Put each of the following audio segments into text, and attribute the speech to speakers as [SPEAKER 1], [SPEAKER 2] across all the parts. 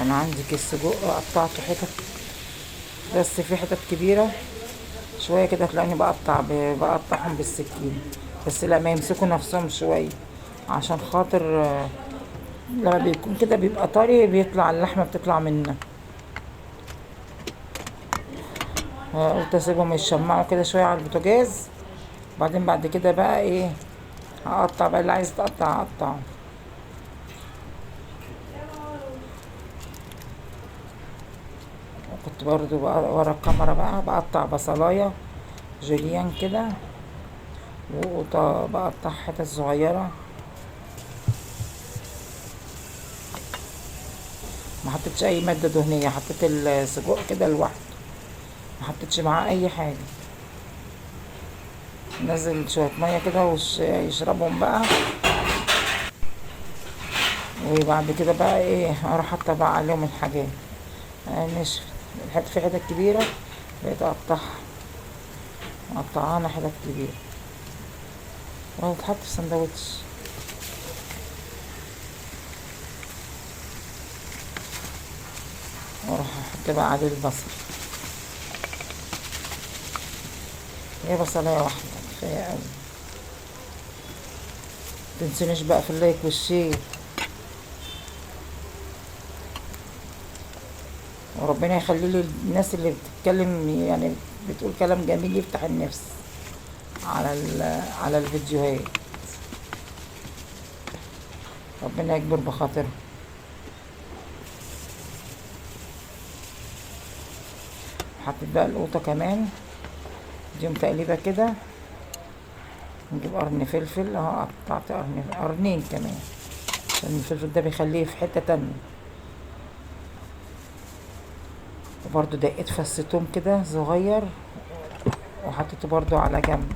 [SPEAKER 1] كان عندي كيس سجق قطعته حتت، بس في حتت كبيرة شوية كده، تلاقيني بقطعهم بالسكين، بس لما يمسكوا نفسهم شوية عشان خاطر لما بيكون كده بيبقى طري، بيطلع اللحمة بتطلع منه. قلت اسيبهم يتشمعوا كده شوية على البوتاجاز، بعدين بعد كده بقى ايه هقطع بقى اللي عايز تقطع هقطعه. وكنت برضو بقى ورا الكاميرا بقى بقطع بصلايه جوليان كده، وبقطع حتت صغيرة. ما حطيتش اي مادة دهنية، حطيت السجق كده لوحده، ما حطيتش معاه اي حاجة. نزل شوية مية كده ويشربهم بقى. وبعد كده بقى ايه اروح حاطه بقى عليهم الحاجات. نشف الحتة في حتت كبيرة بقيت اقطعها، اقطعها انا حتت كبيرة وهتتحط في سندوتش. واروح احط بقى عليه البصل، هي بصلايه واحدة كفاية قوي. متنسونيش بقى في ال like وال share، وربنا يخلي لي الناس اللي بتتكلم بتقول كلام جميل يفتح النفس على الفيديوهات. ربنا يكبر بخاطرهم. حطيت بقى القوطه كمان، اديهم تقليبه كده. نجيب قرن فلفل اهو، قطعت قرنين كمان عشان الفلفل ده بيخليه في حتة تانية. وبرده دقيت فص توم كده صغير وحطيته برده على جنب.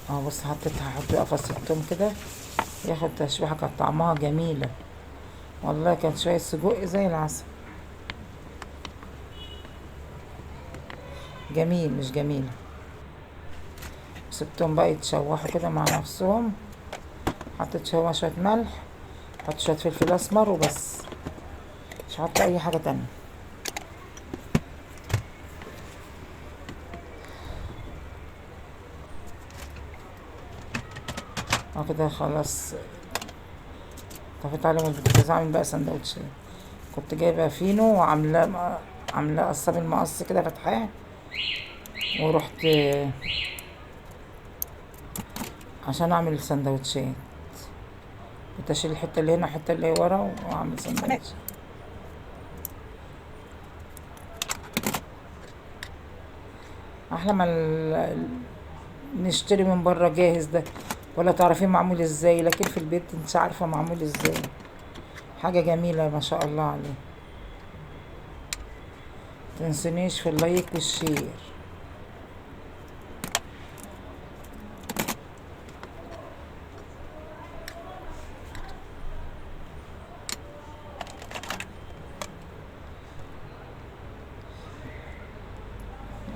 [SPEAKER 1] اهو بص هحط بقى فص التوم كده ياخد تشويحه، كانت طعمها جميلة والله، كانت شوية سجق زي العسل، جميل مش جميلة. سبتهم بقى يتشوحوا كده مع نفسهم. حطيت شوية ملح، حطيت شوية فلفل اسمر وبس، مش حاطه اي حاجة تانية. اهو كده خلاص طفيت عليهم البوتاجاز. عامل بقى سندوتشين، كنت جايبه فينو وعاملاه قصة بالمقص كده فاتحاه، ورحت عشان اعمل سندوتشات. كنت اشيل الحتة اللي هنا والحتة اللي ورا واعمل سندوتش. احلى ما نشتري من بره جاهز ده، ولا تعرفين معمول ازاي، لكن في البيت انت عارفه معمول ازاي. حاجة جميلة ما شاء الله عليه. متنسونيش في ال like وال share.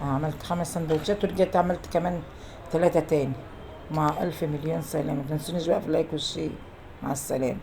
[SPEAKER 1] عملت 5 سندوتشات ورجعت عملت كمان 3 تاني. مع 1000 مليون سلامة. متنسونيش بقى في ال like وال share. مع السلامة.